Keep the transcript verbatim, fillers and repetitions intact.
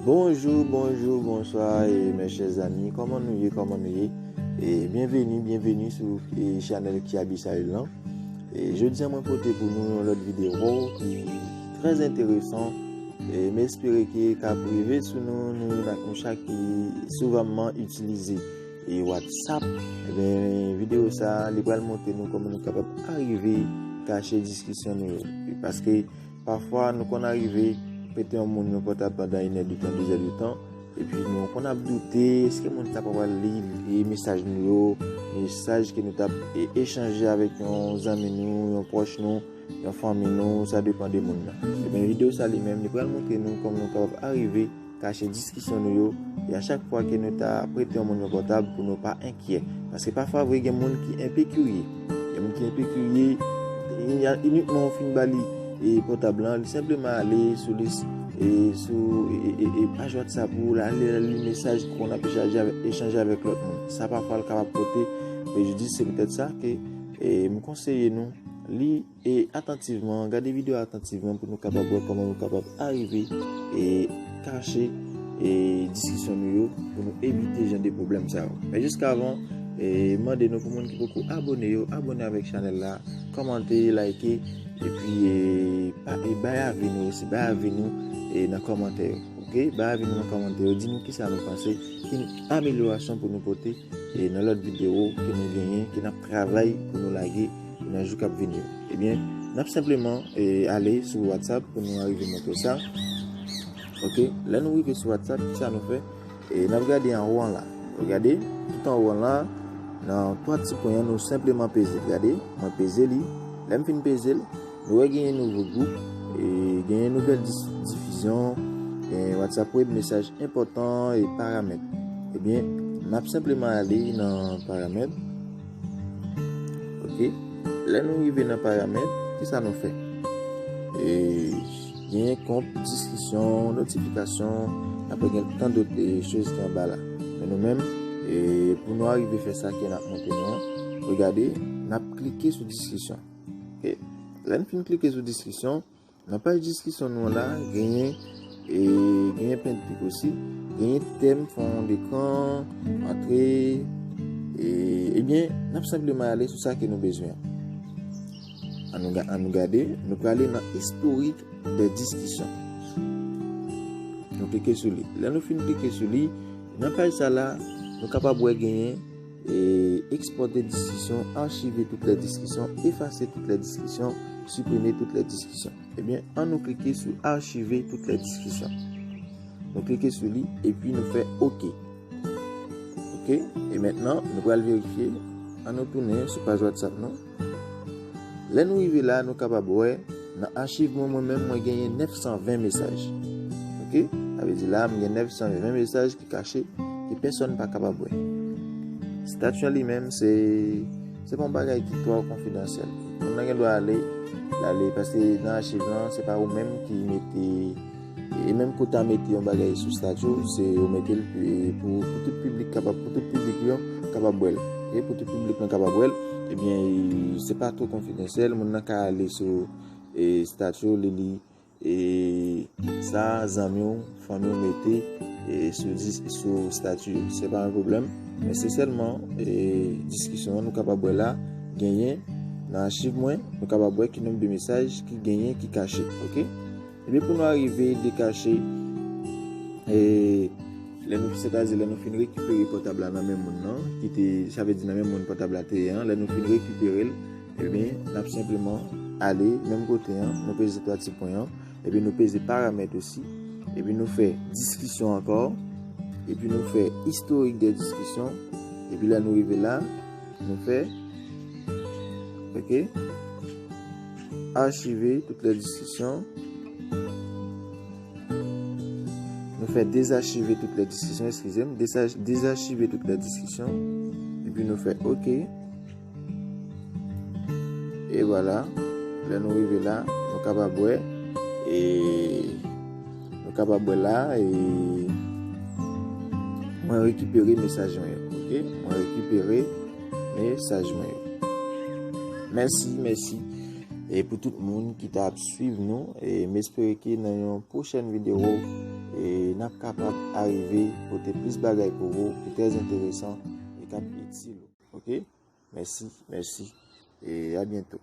Bonjou, bonjou, bonswa, e mes chers amis, kòman nou ye, kòman nou ye? E byenveni, byenveni sou e chanèl Kiabi Sayil lan. E jodi a mwen pote pou nou yon lòt videyo ki trè enteresan. E m espere ke l ap rive sou nou, nou youn ak nou chak ki souvanman itilize e WhatsApp. Ebyen, videyo sa a, li pral montre nou kòman nou kapab arive kache diskisyon nou yo. E paske pafwa, nou konn arive prete yon moun yon pòtab pandan inèdtan, dezèdtan, epi nou konn ap doute, èske moun sa pa pral li, li mesaj nou yo, mesaj ke nou t ap e, echanje avèk yon zanmi nou, yon pwòch nou, yon fanmi nou, sa depann de moun nan. Ebyen, videyo sa li menm, li pral montre nou kòman nou kapab arive kache diskisyon nou yo, e a chak fwa ke nou ta prete yon moun yon pòtab pou nou pa enkyè. Paske pafwa vre gen moun ki enpe kirye. Gen moun ki enpe kirye, inikman ou fin ba li e pòtab lan, li senpleman ale sou lis e sou e, e, e paj WhatsApp ou, l ale li mesaj ki konn ap echanje avèk, echanje avèk lòt moun. Sa pafwa l kapab pote prejidis, se poutèt sa ke e, m konseye nou li e atantivman, gade videyo a atantivman pou nou kapab wè kòman nou kapab arive e kache e diskisyon nou yo pou nou evite jan de pwoblèm sa yo. Men jiskavan, e mande nou pou moun ki poko abone yo, abone avèk chanèl la, kòmante, like, epi e, pa, e bay avi nou osi, bay avi nou e nan kòmantè yo. Oke, bay avi nou nan kòmantè yo, di nou kisa nou panse, ki amelyorasyon pou nou pote e nan lòt videyo ke nou genyen, ke n ap travay pou nou lage nan jou k ap vini yo. Ebyen, n ap senpleman e, ale sou WhatsApp pou nou arive montre sa. Oke, lè nou rive sou WhatsApp, kisa nou fè? E n ap gade anwo an la. Ou gade, tout anwo an la, nan twa ti pwen an, nou senpleman peze l. Gade, mwen peze li. Lè m fin peze l, nou wè genyen nouvo gwoup, e genyen nouvèl dis-, difizyon, genyen WhatsApp Web, mesaj enpòtan e paramèt. Ebyen, n ap senpleman ale nan paramèt. Oke. Lè nou rive nan paramèt, kisa nou fè? E, genyen konp, diskisyon, notifikasyon, apre gen tan dòt e, choz ki anba la. Men nou menm, e, pou nou arive fè sa ke n ap montre nou an, regade, n ap klike sou diskisyon. Oke. Lè n fin klike sou diskisyon, nan paj diskisyon nou an la, genyen, e, genyen pent pik osi, genyen tèm, fon dekran, antre, e, ebyen, n ap senpleman ale sou sa ke nou bezwen an. An nou ga-, an nou gade, nou prale nan istorik de diskisyon. Nou klike sou li. Lè nou fin klike sou li, nan paj sa la, nou kapab wè genyen e, exporter discussion, archiver toutes les discussions, effacer toutes les discussions, supprimer toutes les discussions. Ebyen, an nou klike sou archiver toutes les discussions. Nou klike sou li, epi nou fè OK. OK, e mentnan, nou pral verifye. An nou tounen sou paj WhatsApp nou. Lè nou rive la, nou kapab wè, nan achiv mwen, mwen menm, mwen genyen nèf san ven mesaj. OK, sa vle di la, mwen gen nèf san ven mesaj ki kache, ke pèsonn pa kapab wè. Statut an li menm, se, se pa yon bagay ki twò konfidansyèl. Moun nan gen dwa ale, l ale, paske nan achiv lan, se pa ou menm ki mete, e menm kou w ta mete yon bagay sou statut, se ou mete l, e, pou, pou tout piblik kapab, pou tout piblik yo kapab wè l. E pou tout piblik lan kapab wè l, ebyen, e, se pa twò konfidansyèl, moun nan ka ale sou, e, statut, li li, e sa zanmi w, fanmi w mete, e, sou dis-, sou statut yo. Se pa yon pwoblèm, men se sèlman, e, diskisyon an nou kapab wè la, genyen nan achiv mwen, nou kapab wè ki nonb de mesaj ki genyen ki kache, OK? Ebyen, pou nou arive dekache, e, lè nou, sètadi lè nou fin rekipere pòtab la nan men moun nan, ki te, sa vle di nan men moun pòtab la te ye an, lè nou fin rekipere l, ebyen, n ap senpleman ale menm kote an, nou peze twa ti pwen an, epi nou peze paramèt osi, epi nou fè diskisyon ankò, epi nou fè istorik de diskisyon, epi lè nou rive la, nou fè, OK, archiver toutes les discussions. Nou fè désarchiver toutes les discussions, eskize m, désach-, désarchiver toutes les discussions. Epi nou fè OK. E vwala, lè nou rive la, nou kapab wè, e nou kapab wè la, e mwen rekipere mesaj mwen yo, OK? Mwen rekipere mesaj mwen yo. Mèsi, mèsi. E pou tout moun ki ta ap swiv nou, e m espere ke nan yon pwochèn videyo, e N ap kapab arive pote plis bagay pou ou ki trè enteresan e k ap itil ou. Oke? Mèsi, mèsi. E a byento.